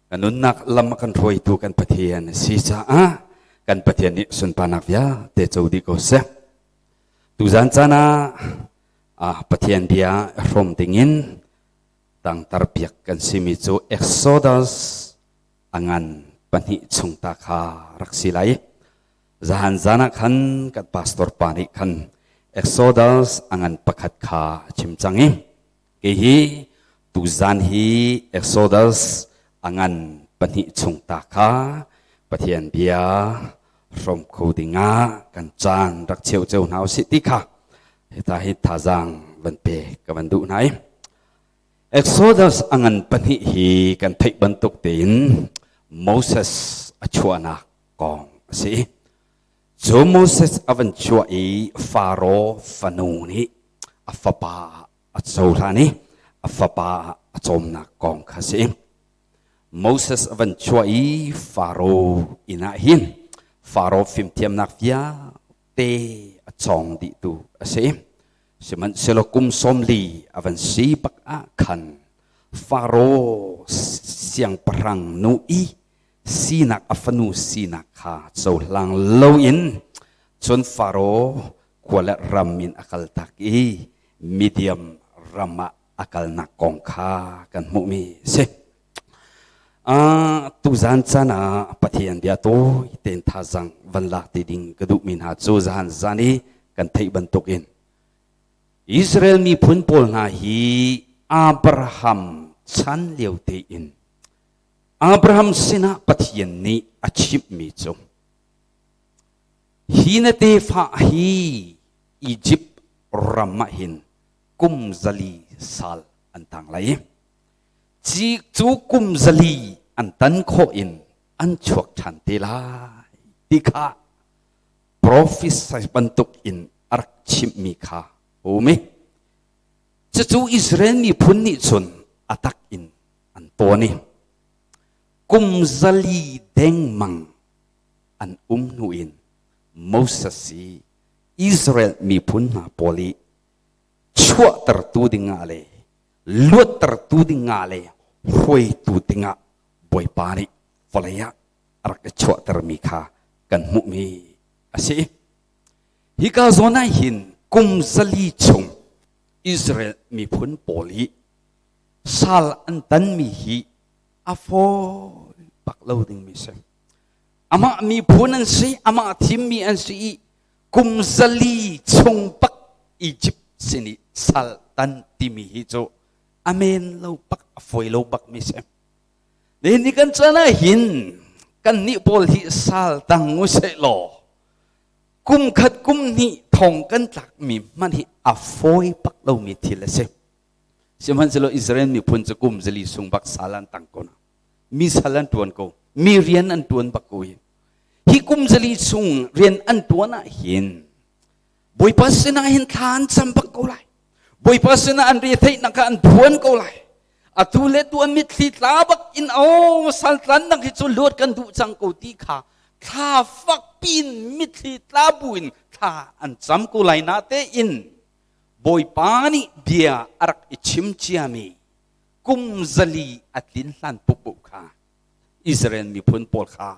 Kan nunnak lam a kan hruaitu kan Pathian a si caah kan Pathian nih sunparnak vialte co dih ko seh. Tuzan caan ah Pathian bia hrawm dingin tangtar piak kan simi cu Exodus a ngan pahnih chung ta kha rak si lai. Zahan zan ah khan kan pastor pa nih khan Exodus a ngan pakhat kha a chim cang i kei hi tuzan hi Exodus a ngan pahnih chung ta kha Pathian bia hrawm kho dingah kan caan rak cheu cio hna usih ti kha hita hi thazaang van pe ka van duh hna i Exodus a ngan pahnih hi kan theih bantuk tein Moses a chuahnak kong a si. Cu Moses a van chuah i Faro fanu nih a fapa a cohlan i a fapa a cawmnak kong kha a si. Moses a van chuah i Faro inn ah hin Faro fimthiamnak vialte a cawng dihtu a si. Sihmanhsehlaw kum 40 a van si bak ah khan Faro siangpahrang nu i sinak a fanu sinak kha cohlang loin cun Faro khua le ram in a kaltak i Midian ram ah a kalnak kong kha kan hmuhmi a si. Tuzan caan ah Pathian bia tawi tein thazaang van lak ti ding ka duhmi hna cu zan zan i kan theih bantukin Israel miphun pawl hna hi Abraham chan lio tein Abraham sinah Pathian nih a chimhmi cu hi na tefa hi Egypt ram ah hin kum 400 sal an tang lai i cu kum 400 an tan khawh in an chuak ṭhan te lai ti kha prophesy bantuk in a rak chimhmi kha um i cucu Israel miphun nih cun a tak in an tawn i kum 400 dengmang an um hnu in Moses i Israel miphun hna pawl i chuahtertu dingah le luattertu dingah le hruaitu dingah Bawipa nih vawlei ah a rak i chuahtermi kha kan hmuhmi a si. Hika zawn ah hin kum 400 chung Israel miphun pawl hi sal an tanmi hi a fawi bak lo dingmi si. Amah miphun an si, amah thimmi an si i kum 400 chung bak Egypt sin i sal tan timi hi cu amen lo bak a fawi lo bak mi si. Nihin ni kan chan ah hin kan nih pawl hi sal tang u seh law kum khat kum hnih thong kan tlak mi hmanh hi a fawi bak lomi thil a si. Sihmanhsehlaw Israel miphun cu kum 400 sung bak sal an tang ko na. Mi sal an tuan ko. Mi rian an tuan bak ko hi. Hi kum 400 chung rian an tuan ah hin Bawipa sinah hin thla an cam bak ko lai. Bawipa sinah an re theihnak kha an phuan ko lai. Atu le tu an mitthli tla bak in oh saltlan nak hi cu luat kan duh cang ko ti kha thla fak pin mitthli tla buin thla an cam ko lai na te in Bawipa nih bia a rak i chim ciami kum 400 a tlin hlan pupu kha Israel miphun pawl kha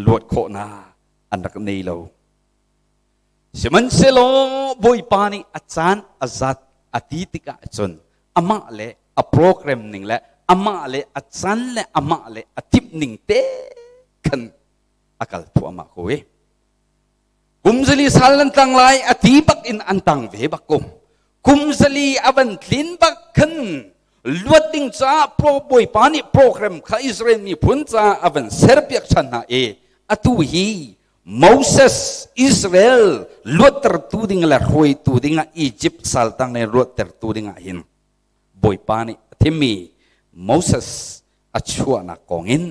luat khawhnak an rak nei lo. Sihmanhsehlaw Bawipa nih a caan a zat a ti tikah cun amah le a program ning le amah le a caan le amah le a timh ning te khan a kal thuahmah ko i kum 400 sal nan tang lai a ti bak in an tang ve bak ko. Kum 400 a van tlin bak khan luat ding caah pro Bawipa nih program kha Israel miphun caah a van serpiak ṭhan hna i atu hi Moses Israel luattertu ding le hruaitu dingah Egypt saltang le luattertu dingah hin Bawipa nih a thimmi Moses a chuahnak kong in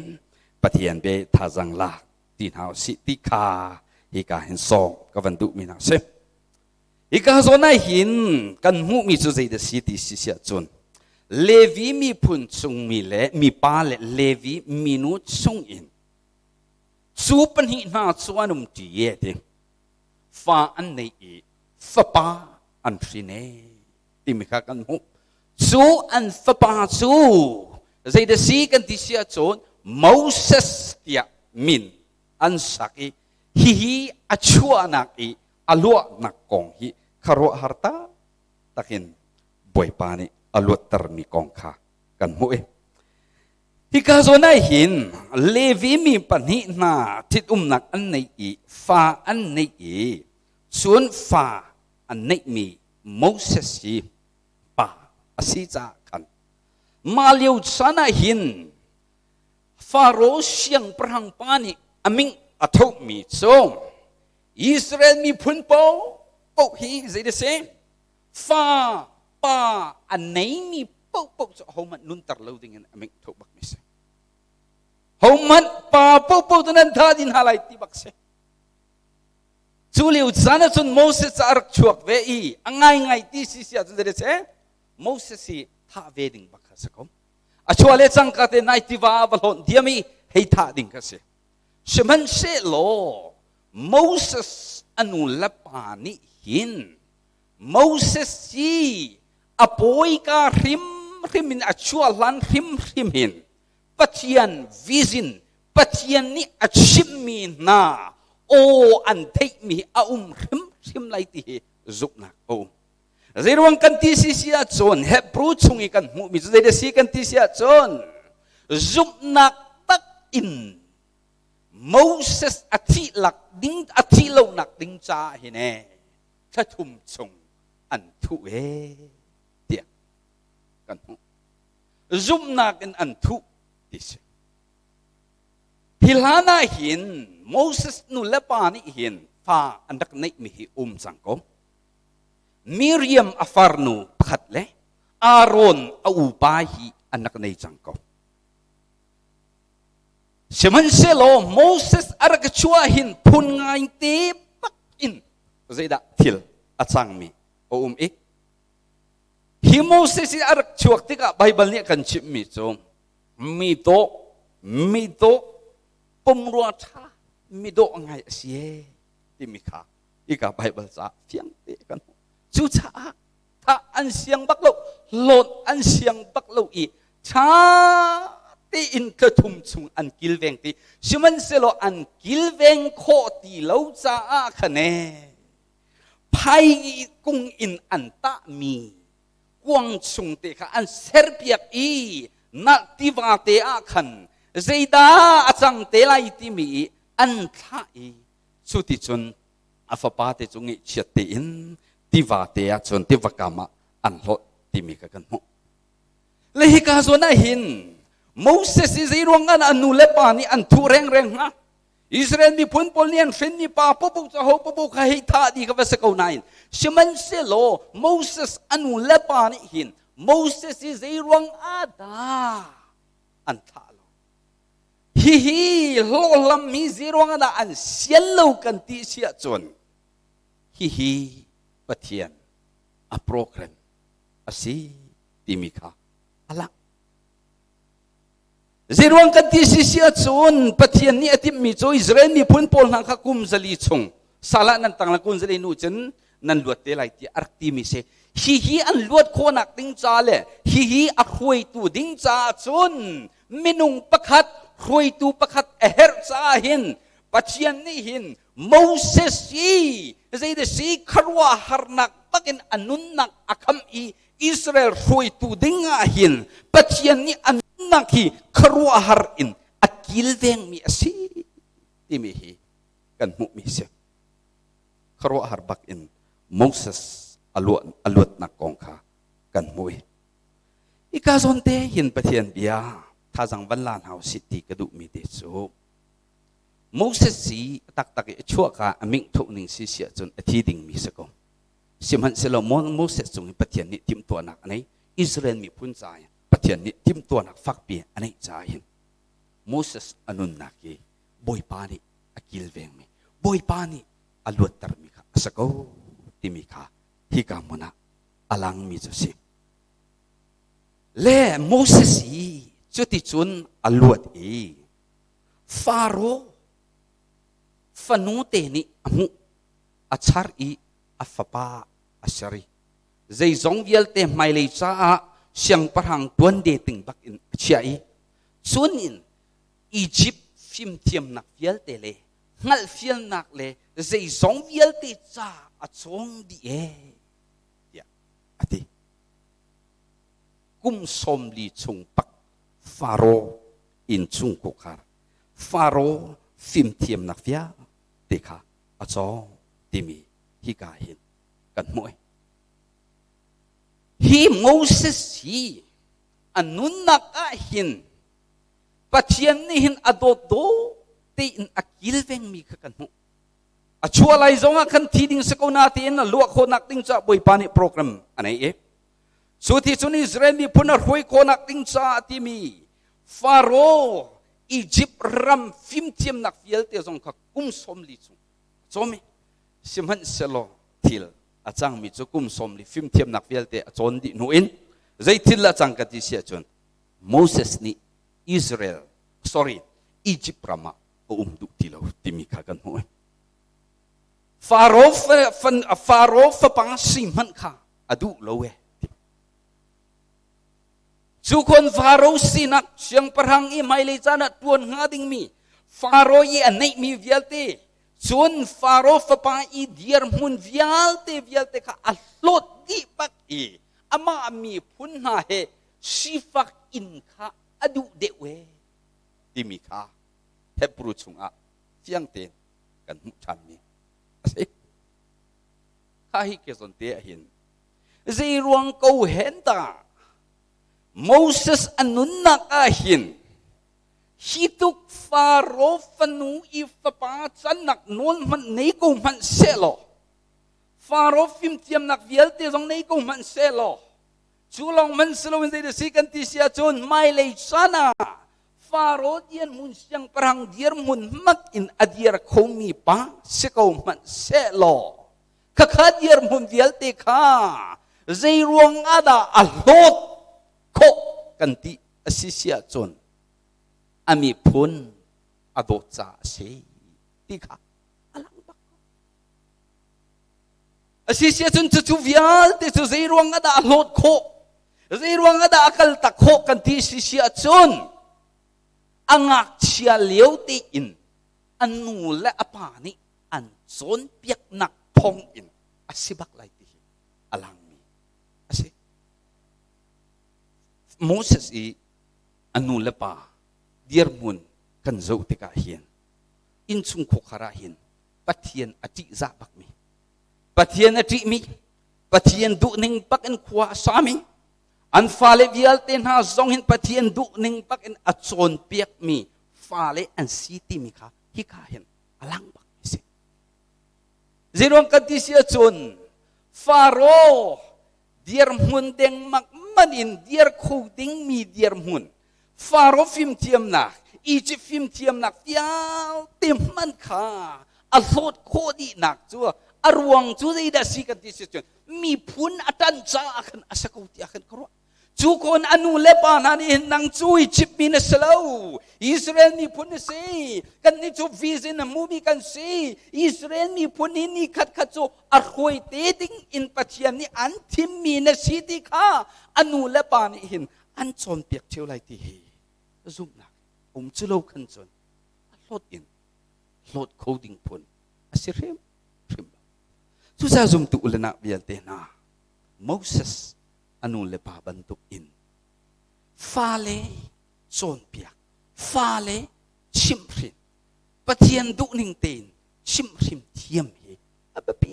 Pathian be thazang lak ti hna usih ti kha hika hin sawm ka van duhmi hna si. Hika zawn ah hin kan hmuhmi cu zeidah si ti si siah cun Levi miphun chungmi le mipa le Levi minu chungin cu pahnih hna cu an um ṭi e ti fa an nei i fapa an hrin e timi kha kan hmuh. Cu an fapa cu zeidah si kan ti si ahcun. Moses tiah min an sak i hihi a chuahnak i a luahnak kong hi khuaruahhar taktak in Bawipa nih a luattermi kong kha kan hmuh i hika zawn ah hin Levi mi pahnih hna ṭhitumnak an neih i fa an neih i cun fa an neihmi Moses hi pa a si caah khan mah lio caan ah hin Faro siangpahrang pa nih a min a thohmi cu Israel miphun paohpaoh hi zei si fa pa a neimi paohpaoh cu ahohmanh nunter lo dingin a ming tho bakmi si. Hohmanh pa paohpaoh cu nan thah dih hna lai ti bak si. Cu lio caan ahcun Moses a rak chuak ve i a ngaingai ti si si ahcun zei si Moses hi thah ve ding bak kha si ko. A chuah le cangka te nai tiva ah va hlawnh diam i hei thah ding kha si. Sihmanhsehlaw Moses a nu le pa nih hin Moses hi a pawika hrimhrim in a chuah hlan hrimhrim hin Pathian vision Pathian nih a chimhmi hna aw an theihmi a um hrimhrim lai ti hi zumhnak a um. Zeiruang kan ti si si ahcun Hebrew chung i kan hmuhmi cu zei si kan ti si ahcun zumhnak tak in Moses a thih lak ding a thih lonak ding caah hin ee thla thum chung an thuh ee tiah kan hmuh. Zumhnak in an thuh ti si. Hi hlan ah hin Moses nu le pa nih hin fa an rak neihmi hi um cang ko. Miriam a farnu pakhat le Aaron a upa hi an rak nei cang ko. Sihmanhsehlaw Moses a rak chuah hin phun ngai te bak in zeidah thil a cangmi a um i hi Moses i a rak chuak tikah Baibal nih a kan chimhmi cu mi dawh mi dawh pumrua ṭha mi dawh ngai a si ee timi kha hika Baibal caah fiang te kan hmuh. Cucaah thah an siang bak lo, hlawt an siang bak lo i ṭha tein thlathum chung an kilveng ti. Sihmanhsehlaw an kilveng khawh ti lo caah khan ee phai kung in an tahmi kuang chung te kha an serpiak i na tiva te ah khan zeidah a cang te lai timi i an thlah i cuticun a fapa te cu ngaihchiat tein tiva te ah cun tiva kam ah an hlawt timi kha kan hmuh. Le hika zawn ah hin Moses i zeiruang ah a nu le pa nih an thuh rengreng hnga? Israel miphun pawl nih an hrinmi pa popo cu ho popo kha hei thah dih kha va si ko nain sihmanhsehlaw Moses a nu le pa nih hin Moses i zeiruang ah dah an thah lo? Hihi hlawhhlammi zeiruang ah dah an sian lo kan ti si ahcun hihi Pathian a program a si timi kha a lang. Zeiruang kan ti si si ahcun Pathian nih a timhmi cu Israel miphun pawl hna kha kum zali chung salah nan tang la kum zali nu cun nan luat te lai tiah a rak timi si. Hihi an luat khawhnak ding ca le hihi a hruaitu ding caah cun minung pakhat hruaitu pakhat a herh caah hin Pathian nih hin Moses hi zeidah si khuaruahharnak bakin a nunnak a khamh i Israel hruaitu ding ah hin Pathian nih a nunnak hi khuaruahhar in a kilvengmi a si timi hi kan hmuhmi si. Khuaruahhar bak in Moses a luatnak kong kha kan hmuh i hika zawn te hin Pathian bia thazang van la hna usih ti ka duhmi te cu Moses si taktak i a chuahka a ming thuh ning si si ahcun a thi dingmi si ko. Sihmanhsehlaw Moses cung in Pathian nih timhtuahnak a nei. Israel miphun caah Pathian nih timhtuahnak fakpi a neih caah hin Moses a nunnak hi Bawipa nih a kilvengmi, Bawipa nih a luattermi kha a si ko timi kha hika hmun ah a langmi cu a si. Le Moses hi cuticun a luat i Faro fanu te nih a hmuh a char i a fapa a ser i zeizong vialte hmailei caah siangpahrang tuan de ting bak in a chiah i cun in. Egypt fimthiamnak vialte le hngalhfialnak le zeizong vialte ca a cawng dih ee tiah a ti. Kum 40 chung pak Faro innchung khuakhar Faro fimthiamnak vialte kha a cawng timi hika hin kan hmuh. Hi Moses hi a nunnak ah hin Pathian nih hin a dawt dawt tein a kilvengmi kha kan hmuh. A chuah lai zong ah khan thi ding si ko na tiin a luah khawhnak ding caah Bawipa nih program a nei i cu ti cun Israel miphun a hruai khawhnak ding caah timi Faro Egypt ram fimthiamnak vialte zong kha kum 40 chung a cawm i sihmanhsehlaw thil a cangmi cu kum 40 fimthiamnak vialte a cawn dih hnu in zei thil a cang ka ti si ahcun Moses nih Israel sorry Egypt ram ah a um duh ti lo timi kha kan hmuh. Faro Faro fapa si hmanh kha a duh lo e. Cu khon Faro sinak siangpahrang i hmailei caan ah tuan hnga dingmi Faro i a neihmi vialte cun Faro fapa i dirhmun vialte vialte kha a hlawt dih bak i amah miphun hna he sifak inn kha a duh deuh e timi kha Hebrew chungah fiang tein kan hmuh ṭhanmi a si. Kha hi ke zawn te ah hin zei ruang ko hen ta Moses a nunnak ah hin hi tuk Faro fanu i fapa cannak nawl hmanh nei ko hmanh sehlaw Faro fimthiamnak vialte zong nei ko hmanh sehlaw Cu lawng man si loin zei si kan ti si ahcun hmailei caan ah Faro dirhmun siangpahrang dirhmun hmat in a dir khomi pa si ko hmanh sehlaw khakha dirhmun vialte kha zei ruang ah dah a hlawt khawh kan ti a si si ahcun a miphun a dawt caah a si ti kha a lang bak. A si si ahcun cucu vialte cu zei ruang ah dah a hlawt khawh? Zei ruang ah dah a kal tak khawh kan ti si si ahcun a ngakchia lio tein a nu le a pa nih an cawnpiaknak thawng in a si bak lai ti hi a langmi a si. Moses i a nu le pa dirhmun kan zoh tikah hin innchung khuakhar ah hin Pathian a ṭihzah bakmi Pathian a ṭihmi Pathian duhning bak in khua a sami an fale vialte hna zong hin Pathian duhning bak in a cawnpiakmi fale an si timi kha hika hin a lang bak mi si. Zeiruang kan ti si ahcun Faro dirhmun dengmak man in dir kho dingmi dirhmun Faro fimthiamnak, Egypt fimthiamnak vialte hman kha a hlawt khawh dihnak cu a ruang cu zeidah si kan ti si cun miphun a ṭan caah khan a si ko tiah khan ka ruah. Cu kon a nu le pa hna nih hin nang cu Egypt mi na si lo, Israel miphun na si, kannih cu vision a hmumi kan si, Israel miphun hi ni khat khat cu a hruai te ding in Pathian nih an thimmi na si ti kha a nu le pa nih hin an cawnpiak ṭheo lai ti hi zumhnak um cu lo khan cun a hlawt in hlawt kho ding phun a si hrim hrim lo. Cucaah zumtu u le nau vialte hna Moses a nu le pa bantuk in fale cawnpiak fale chimhhrin Pathian duhning tein chimhhrim thiam hi a biapi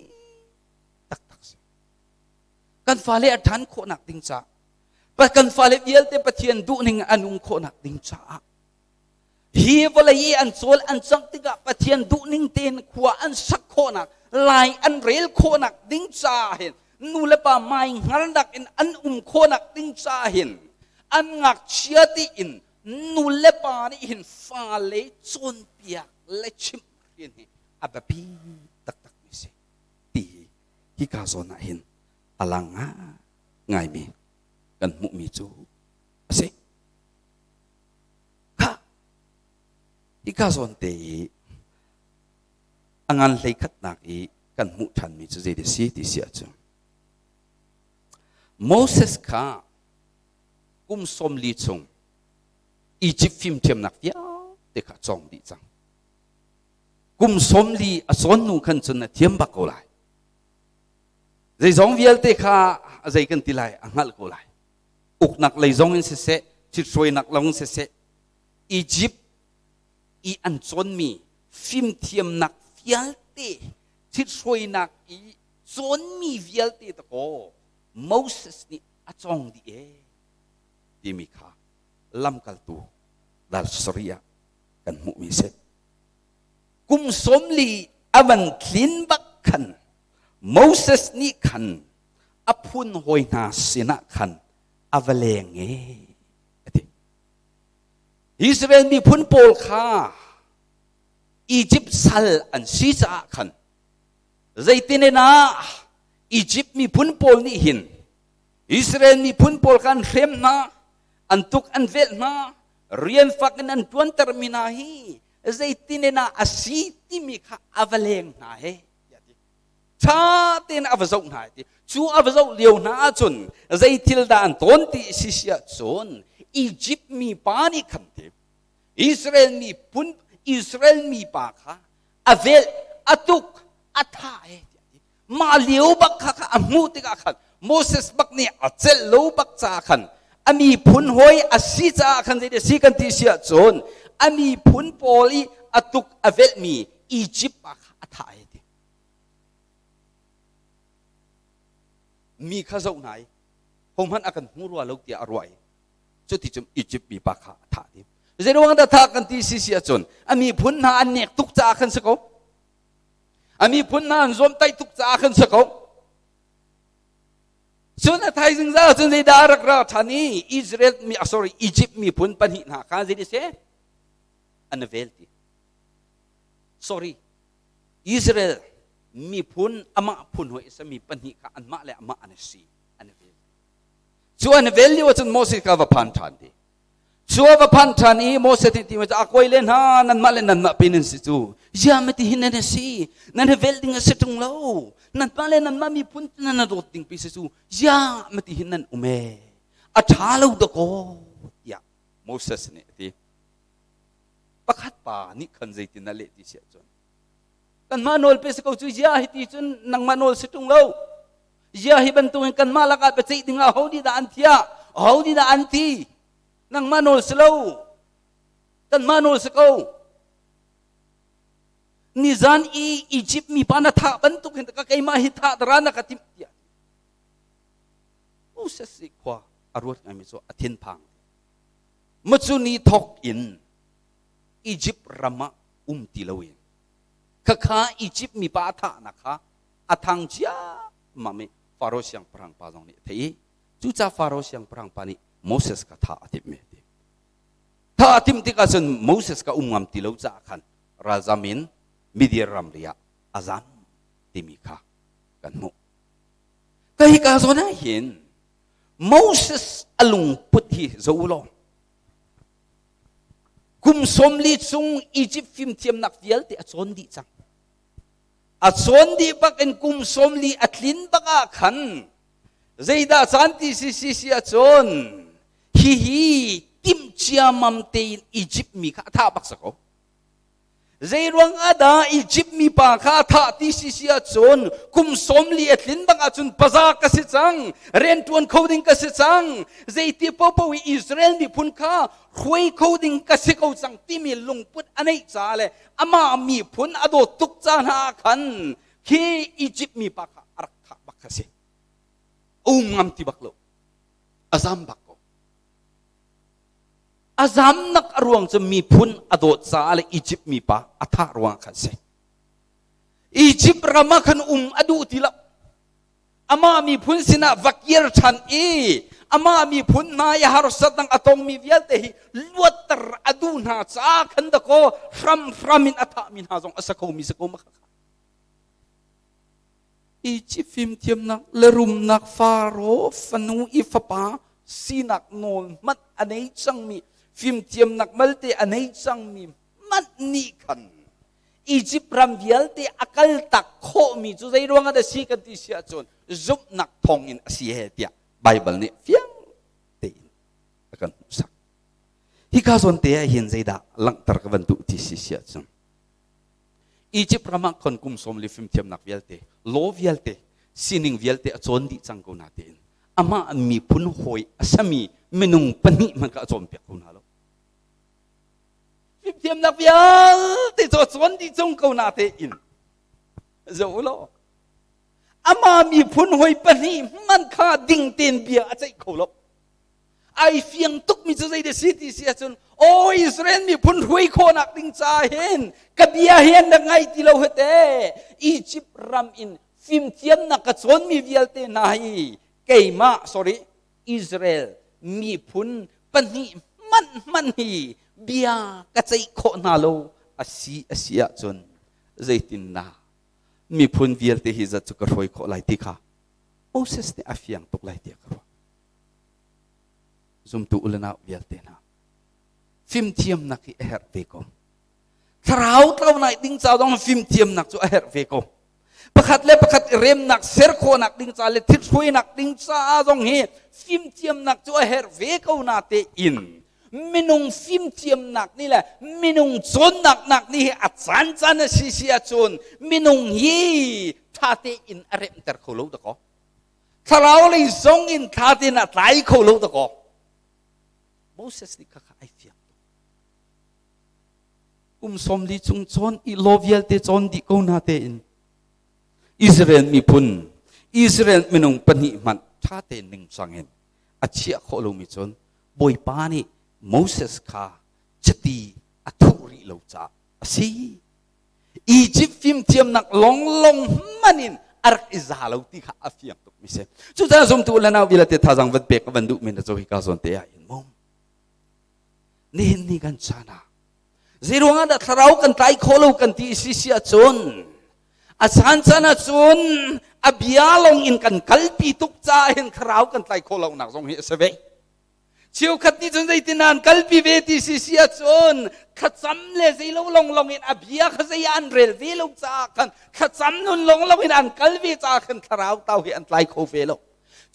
taktak si. Kan fale a ṭhan khawhnak ding caah kan fale vialte Pathian duhning an um khawhnak ding caah hi vawlei i an cawl an cangh tikah Pathian duhning tein khua an sak khawhnak lai an rel khawhnak ding caah hin nu le pa mai hngalnak in an um khawhnak ding caah hin an ngakchia tiin nu le pa nih hin fale cawnpiak le chimhhrin hi a biapi taktak mi si ti hi hika zawn ah hin a lang ngaimi kan hmuhmi cu a si. Kha hika zawn te i a ngan hlei khatnak i kan hmuh ṭhanmi cu zei si ti si ahcun Moses kha kum 40 chung Egypt fimthiamnak vialte te kha cawng dih cang. Kum 40 a cawn hnu khan cun na thiam bak ko lai. Zeizong vialte kha zei kan ti lai a hngalh ko lai. Uknak lei zong in siseh, ṭhithruainak lawng in siseh, Egypt i an cawnmi fimthiamnak vialte, ṭhithruainak i cawnmi vialte dakaw Moses nih a cawng dih ee timi kha lamkaltu dal sarih ah kan hmuhmi si. Kum 40 a van tlin bak khan Moses nih khan a phun hawi hna sinah khan a va leng e a ti. Israel miphun pawl kha Egypt sal an si caah khan zeitin in ah Egypt miphun pawl nih hin Israel miphun pawl kha an hrem hna, an tuk an velh hna, rian fak in an ṭuantermi hna hi zeitin in ah a si timi kha a va leng hna he ṭha tein a va zoh hna ti. Cu a va zoh lio hna ahcun zei thil dah an tawn ti si si ahcun Egypt mi pa nih khan ti Israel miphun Israel mi pa kha a velh a tuk a thah he. Mah lio bak kha kha a hmuh tikah khan Moses bak nih a celh lo bak caah khan a miphun hawi a si caah khan zei si kan ti si ahcun a miphun pawl i a tuk a velhmi Egypt pa kha a thah ai ti. Mi kha zoh hna i hohmanh a kan hmu rua lo tiah a ruah i cuticun Egypt mi pa kha a thah ti. Zei ruang dah thah kan ti si si ahcun a miphun hna an nek tuk caah khan si ko. A miphun hna an zuamtaih tuk caah khan si ko. Cun a thaizing za cun zeidah a rak ra ṭhan i Israel mi sorry Egypt miphun pahnih hna kha zei si an vel ti. Sorry Israel miphun amah phun hoi a sami pahnih kha anmah le amah an si an vel. Cu an vel lio cun Moses kha va phan ṭhan ti. Cu a va phan ṭhan i Moses nih ti cu a kawi le hna nanmah le nanmah pe nan si cu zia ma ti hin nan si nan he vel ding a si ṭung lo nanmah le nanmah miphun nan dawt ding pi si cu zia ma ti hin nan um e a ṭha lo dakaw tiah Moses nih a ti. Pakhat pa nih khan zeitin a leh ti si ahcun kanmah nawl pe si ko cu zia hi ti cun nangmah nawl si ṭung lo zia hi bantukin kanmah lakah biaceih ding ah ho nih dah an thiah ho nih dah an ti nangmah nawl si lo kanmah nawl si ko nizan i Egypt mi pa na thah bantuk hin ka keimah hi thah dara na ka timh tiah Moses i khua a ruat ngaimi cu a thinphang macu ni thok in Egypt ram ah um ti loin khakha Egypt mi pa a thahnak kha a thang ciammam i Faro siangpahrang pa zong nih a theih i cucaah Faro siangpahrang pa nih Moses kha thah a timh mi ti. Thah a timh tikah cun Moses kha um ngam ti lo caah khan ralzam in Midian ramri ah a zam timi kha kan hmuh. Ka hika zawn ah hin Moses a lungput hi zoh u law kum 40 chung Egypt fimthiamnak vialte a cawn dih cang. A cawn dih bak in kum 40 a tlin bak ah khan zeidah caan ti si si si ahcun hihi timh ciamam tein Egypt mi kha a thah bak sa ko. Zei ruang ah dah Egypt mi pa kha a thah ti si si ahcun kum 40 a tlin bak ahcun paza ka si cang, rianṭuan kho ding ka si cang, zeiti popo i Israel miphun kha hruai kho ding ka si ko cang timi lungput a neih caah le amah miphun a dawt tuk ca hna ah khan khi Egypt mi pa kha a rak thah bak kha si. Um ngam ti bak lo. A zam bak ko. A zamnak a ruang cu miphun a dawt caah le Egypt mi pa a thah ruang khan si. Egypt ram ah khan um a duh ti lo. Amah miphun sinah va kir ṭhan i amah miphun hna i harsatnak a tongmi vialte hi luatter a duh hna caah khan dakaw hramhram in a thahmi hna zong a sa khomi si ko ma kha. Egypt fimthiamnak le rumnak Faro fanu i fapa sinak nawl hmanh a nei cangmi fimthiamnak malte a nei cangmi hmanh nih khan Egypt ram vialte a kaltak khawhmi cu zei ruangah dah si kan ti si ahcun zumhnak thawngin a si he tiah Baibal nih fiang tein a kan hmuhsak. Hika zawn te ah hin zeidah langhter ka van duh ti si si ahcun Egypt ram ah khon kum sawm li fimthiamnak vialte, law vialte, sining vialte a cawn dih cang ko natein amah miphun hawi a sami minung pahnih hmanh kha a cawnpiak ko hna lo. Fimthiamnak vialte cu a cawn dih cang ko natein zoh u law amah miphun hawi pahnih hmanh kha ding tein bia a ceih kho lo. Ai fiang tukmi cu zei si ti si ahcun aw Israel miphun hruai khawhnak ding ca hin ka bia hi an rak ngai ti lo hete Egypt ram in fimthiamnak ka cawnmi vialte hna hi keimah sorry Israel miphun pahnih hmanh hmanh hi bia ka ceih khawh hna lo a si a si ahcun zeitindah miphun vialte hi zat cu ka hruai khawh lai ti kha Moses nih a fiang tuk lai tiah ka ruah. Zumtu u le nau vialte hna, fimthiamnak hi a herh ve ko. Thlarau tlau nai ding ca zong fimthiamnak cu a herh ve ko. Pakhat le pakhat i remnak ser khawhnak ding ca le thithruainak ding caah zong hi fimthiamnak cu a herh ve ko na te in minung fimthiamnak nih le minung cawnnak nak nih hi a caan caan a si si ahcun minung hi tha tein a remter kho lo dakaw. Thlarau lei zong in thla tein a tlai kho lo dakaw. Moses nih khakha ai fiang tuk. Kum 40 chung cawn i law vialte cawn dih ko na tein Israel miphun Israel minung pahnih hmanh ṭha tein ningcang in a chiah khawh lomi cun Bawipa nih Moses kha chiti a thuh rih lo caah a si. Egypt fimthiamnak longlong hmanh in a rak i za lo ti kha a fiang tuk mi si. Cucaah zumtu le nau vialte thazaang van pek ka van duh mi na cu hika zawn te ah hin mum. Nihin ni kan chan ah zeiruang ah dah thlarau kan tlai khawh lo kan ti si si ahcun a caan caan ahcun a bia lawng in kan kalpi tuk caah hin thlarau kan tlai khawh lonak zong hi a si ve. Cheukhat nih cun zeitin an kalpi ve ti si si ahcun thlacam le zeilo longlong in a bia kha zei an rel ve lo caah khan thlacam nun longlong in an kal ve caah khan thlarau tau hi an tlai kho ve lo.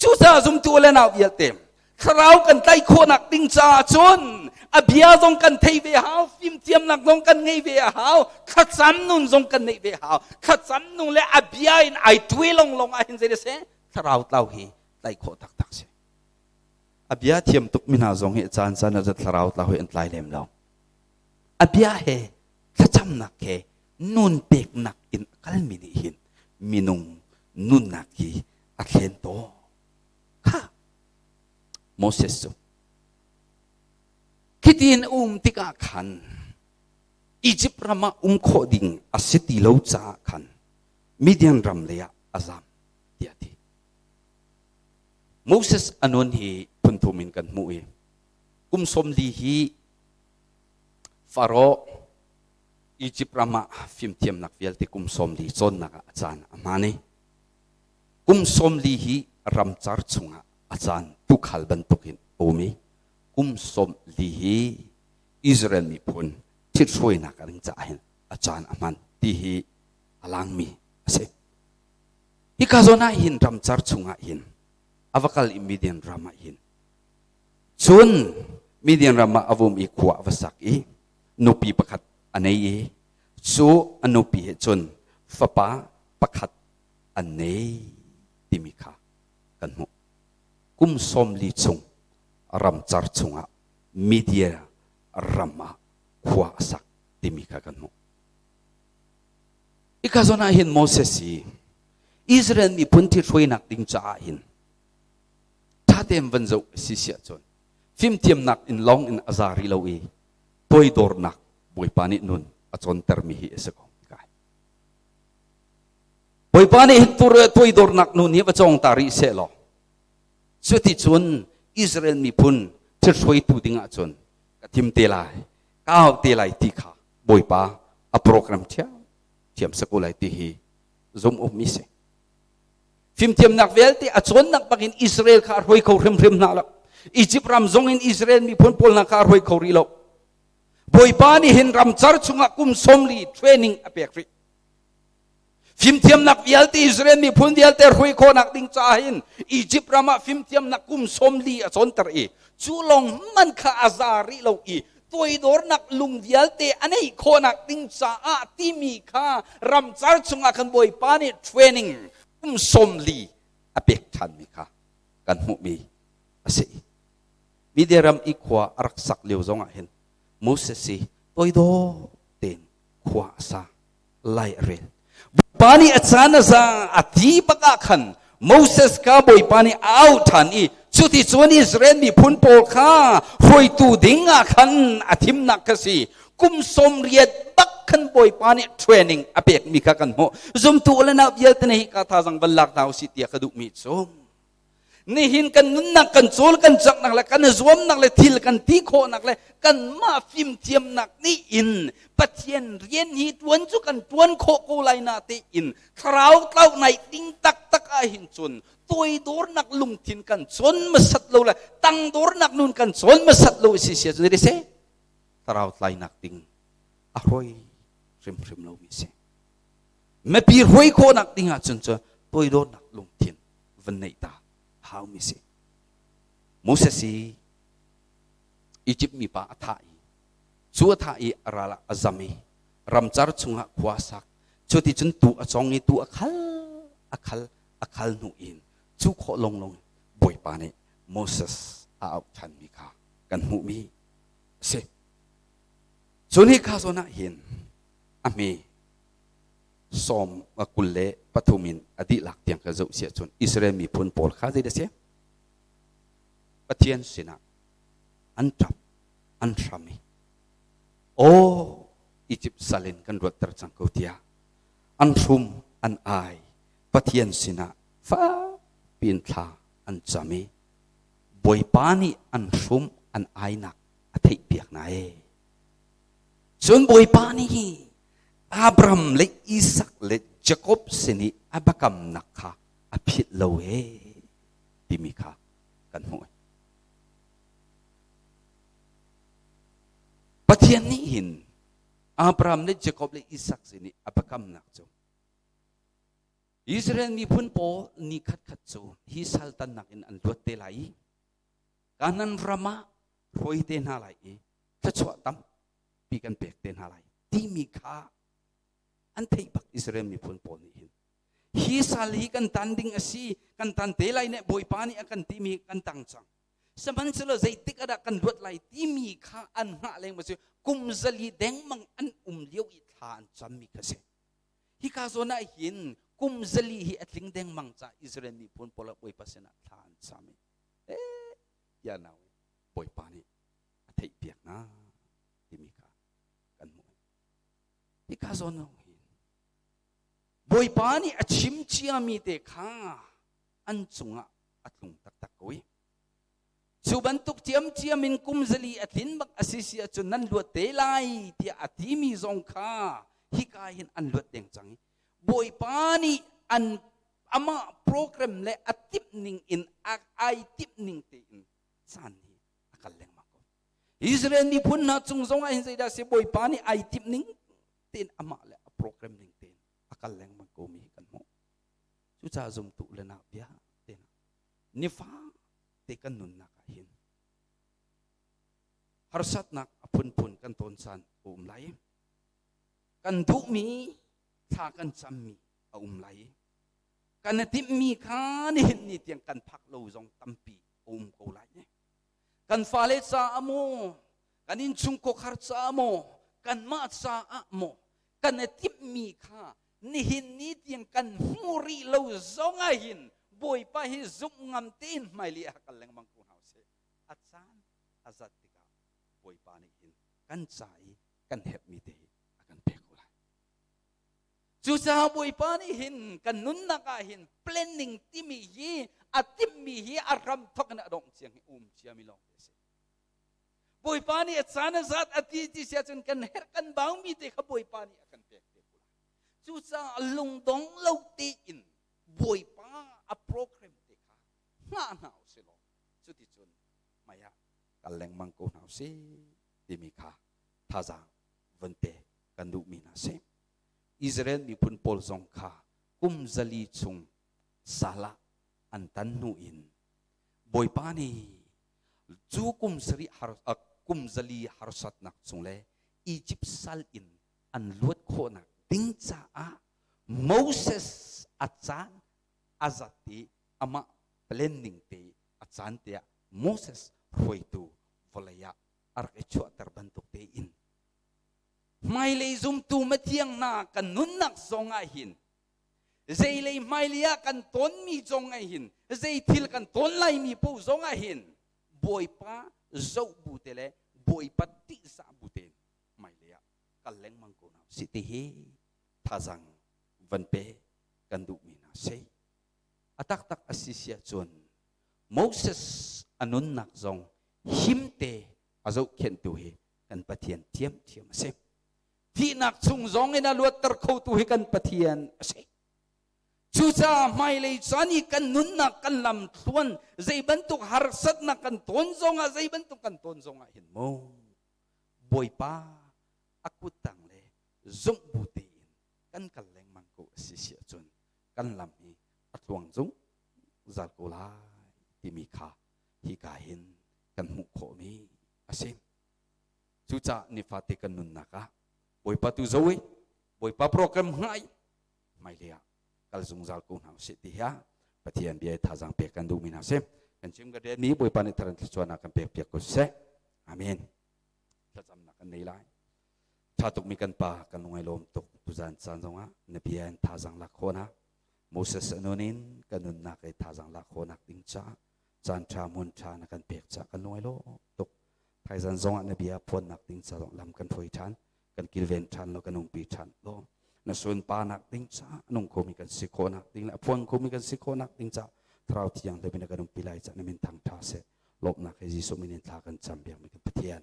Cucaah zumtu le nau vialte thlarau kan tlaih khawhnak ding caah cun a bia zong kan thei ve hau, fimthiamnak zong kan ngei ve a hau, thlacam nun zong kan neih ve hau. Thlacam nun le a bia in ai tuai longlong ah hin zei a si? Thlarau tlau hi tlaih khawh taktak si. A bia thiam tuk mi hna zong hi caan caan ah thlarau tlau hi an tlai lem lo. A bia he thlacamnak he nun peknak in a kalmi nih hin minung nunnak hi a thlen tawn. Kha Moses cu khitin um tikah khan Egypt ram ah um khawh ding a si ti lo caah khan Midian ram lei ah a zam tiah a ti. Moses a nun hi phunthum in kan hmuh i kum 40 hi Faro Egypt ram ah fimthiamnak vialte kum 40 cawnnak ah a caan a hmaan i kum 40 hi ramcar chungah a caan tuukhal bantukin a um i kum 40 hi Israel miphun ṭhithruainak a ding caah hin a caan a hman ti hi a langmi a si. Hika zawn ah hin ramcar chungah hin a va kal i Midian ram ah hin cun Midian ram ah a vum i khua a va sak i nupi pakhat a nei i cu a nupi he cun fapa pakhat an nei timi kha kan hmuh. Kum 40 chung ramcar chungah Midian ram ah khua a sak timi kha kan hmuh. Hika zawn ah hin Moses hi Israel miphun ṭhithruainak ding caah hin ṭha tein van zoh si si ahcun fimthiamnak in lawng in a za rih lo i toidornak Bawipa nih nun a cawntermi hi a si ko. Bawipa nih hin toidornak nun hi va cawng ta rih seh law cuticun Israel miphun ṭhithruaitu ding ahcun ka thim te lai, ka au te lai ti kha Bawipa a program thiam thiam sak u lai ti hi zum ummi si. Fimthiamnak vialte a cawnnak bak in Israel kha a hruai kho hrimhrim hna lo. Egypt ram zong in Israel miphun pawl hna kha a hruai kho rih lo. Bawipa nih hin ramcar chungah kum 40 training a pek rih. Fimthiamnak vialte Israel miphun vialte hruai khawhnak ding caah hin Egypt ram ah fimthiamnak kum 40 a cawnter i cu lawng hmanh kha a za rih lo i toidornak lung vialte a neih khawhnak ding caah timi kha ramcar chungah khan Bawipa nih training kum 40 a pek ṭhanmi kha kan hmuhmi a si. Media ram i khua a rak sak lio zongah hin Moses hi toidor tein khua a sa lai a rel. Bawipa nih a caan a za a ti bak ah khan Moses kha Bawipa nih a auh ṭhan i cuti cun Israel miphun pawl kha hruaitu ding ah khan a thimnak kha si. Kum 80 bak khan Bawipa nih training a pekmi kha kan hmuh. Zumtu le nau vialte nih hi ka thazang van lak hna usih tiah ka duhmi cu nihin kan nunnak kan cawl kan caknak le kan zuamnak le thil kan ti khawhnak le kanmah fimthiamnak nih in Pathian rian hi tuan cu kan tuan khawh ko lai na te in thlarau tlau nai ding taktak ah hin cun toidornak lungthin kan cawn masat lo le tangdornak nun kan cawn masat lo si sia cun se thlarau tlainak ding a hruai hrimhrim lo mi si mipi hruai khawhnak ding ah cun cu toidornak lungthin van neih ta hau mi si Moses hi Egypt mipa a thah i cu a thah i a ral ah a zam i ramcar chungah khua a sak cu ti cun tu a cong i tu a khal a khal a khal hnu in cu khawh longlong Bawipa nih Moses a auh ṭhanmi kha kan hmuhmi a si. Cun hi kha zawn ah hin a hme 23 in a dihlak tiang ka zoh si ahcun Israel miphun pawl kha zei si? Pathian sinah an ṭap, an hram i aw Egypt sal in kan ruatter cang ko tiah an hrum an ai Pathian sinah fakpi in thla an cam i Bawipa nih an hrum an ainak a theihpiak hna ee. Cun Bawipa nih Abraham le Isak le Jakob sin i a biakamnak kha a philh lo ee timi kha kan hmuh. Pathian nih hin Abraham le Jakob le Isak sin i a biakamnak cu Israel miphun pawl ni khatkhat cu hi saltannak in an luat te lai i Kanaan ram ah hruai te hna lai i thluachuah tampi kan pek te hna lai timi kha an theih bak Israel miphun pawl nih hin hi sal hi kan tan ding a si kan tan te lai ne Bawipa nih a kan timi kan tang cang sihmanhsehlaw zeitik ah dah kan luat lai timi kha an hngah leng ma si kum 400 dengmang an um lio i thla an cammi kha si hika zawn ah hin kum 400 hi a tling dengmang ca Israel miphun pawl ah Bawipa sinah thla an cam i eh tiah nau Bawipa nih a theihpiak hna timi kha kan hmuh. Hika zawn zong hin Bawipa nih a chim ciami te kha an cungah a tlung taktak ko i cu bantuk ciamciam in kum 400 a tlin bak a si si ahcun nan luat te lai tiah a timi zong kha hika hin an luat deng cang i Bawipa nih an amah program le a timh ning in ai timh ning tein caan hi a kal lengmang ko. Israel miphun hna cung zong ah hin zeidah si Bawipa nih ai timh ning tein amah le a program ning tein a kal lengmang ko mi kan hmuh. Cucaah zumtu le nak bia te nifa te kan nunnak ah hin harsatnak a phunphun kan tawn caan a um lai. Kan duhmi thla kan cammi a um lai. Kan i timhmi kha nihin ni tiang kan phak lo zong tampi a um ko lai. Kan fale caah maw, kan innchungkhar caah maw, kanmah caah maw, kan i timhmi kha nihin ni tiang kan hmu rih lo zong ah hin Bawipa hi zumh ngam tein hmailei ah kal lengmang ko hna usih. A caan a zat tikah Bawipa nih hin kan ca i kan herhmi te hi a kan pek ko lai. Cucaah Bawipa nih hin kan nunnak ah hin planning timi hi a timhmi hi a ram thawk in a dongh ciang hi um ciami lawng te a si. Bawipa nih a caan a zat a ti ti si ahcun kan herh kan baumi te kha Bawipa nih a kan pek te ko lai. Cucaah lungdong lo tein Bawipa a program te kha hngah hna usih law cuticun hmai ah kal lengmang ko hna usih timi kha thazaang von pek kan duhmi hna si. Israel miphun pawl zong kha Kum 400 chung sal ah an tan hnu in Bawipa nih cu kum sarih har kum 400 harsatnak chung le Egypt sal in an luat khawhnak ding caah Moses a caan a zat i amah planning te a caan te ah Moses hruaitu vawlei ah a rak i chuahter bantuk tein hmailei zumtu mathiang hna kan nunnak zong ah hin zeilei hmailei ah kan tonmi zong ah hin, zei thil kan ton laimi paoh zong ah hin, Bawipa zoh bu te le Bawipa tihzah bu tein hmailei ah kal lengmang ko hna usih ti hi thazang van pe kan duhmi hna si. A taktak a si si ahcun Moses a nunnak zong himte a zohkhenhtu hi kan Pathian thiamthiam a si. Thihnak chung zong in a luatter khotu hi kan Pathian a si. Cucaah hmailei caan i kan nunnak kan lam thluan zei bantuk harsatnak kan ton zongah, zei bantuk kan ton zongah hin mu Bawipa a kuttang le zumh bu tein kan kal lengmang ko a si si ahcun kan lam hi a tluang zungzal ko lai timi kha hika hin kan hmuh khawhmi a si. Cucaah nifate kan nunnak ah Bawipa tu zo i Bawipa program hngah i hmailei ah kal zungzal ko hna usih ti hi Pathian bia i thazaang pek kan duhmi hna si. Kan chim ka rianmi Bawipa nih tharan thluachuahnak kan pek piak ko seh. Amen. Thlacamnak kan nei lai. Tha tukmi kan pa kan lungai lawm tuk tuzan caan zongah na bia in thazaang lak khawhnak Moses a nun in kan nunnak i thazaang lak khawhnak ding caah caan ṭha hmun ṭha na kan pek caah kan lungai lawm tuk. Thaizan zongah na bia phuannak ding ca zong lam kan hruai ṭhan, kan kilven ṭhan lo, kan umpi ṭhan lo. Na sunparnak ding caah nung khomi kan si khawhnak ding le a phuang khomi kan si khawhnak ding caah Thlarau Thianghlim in na kan umpi lai caah na min thang ṭha seh. Lawmhnak he Jesuh min in thla kan cam biakmi kan Pathian.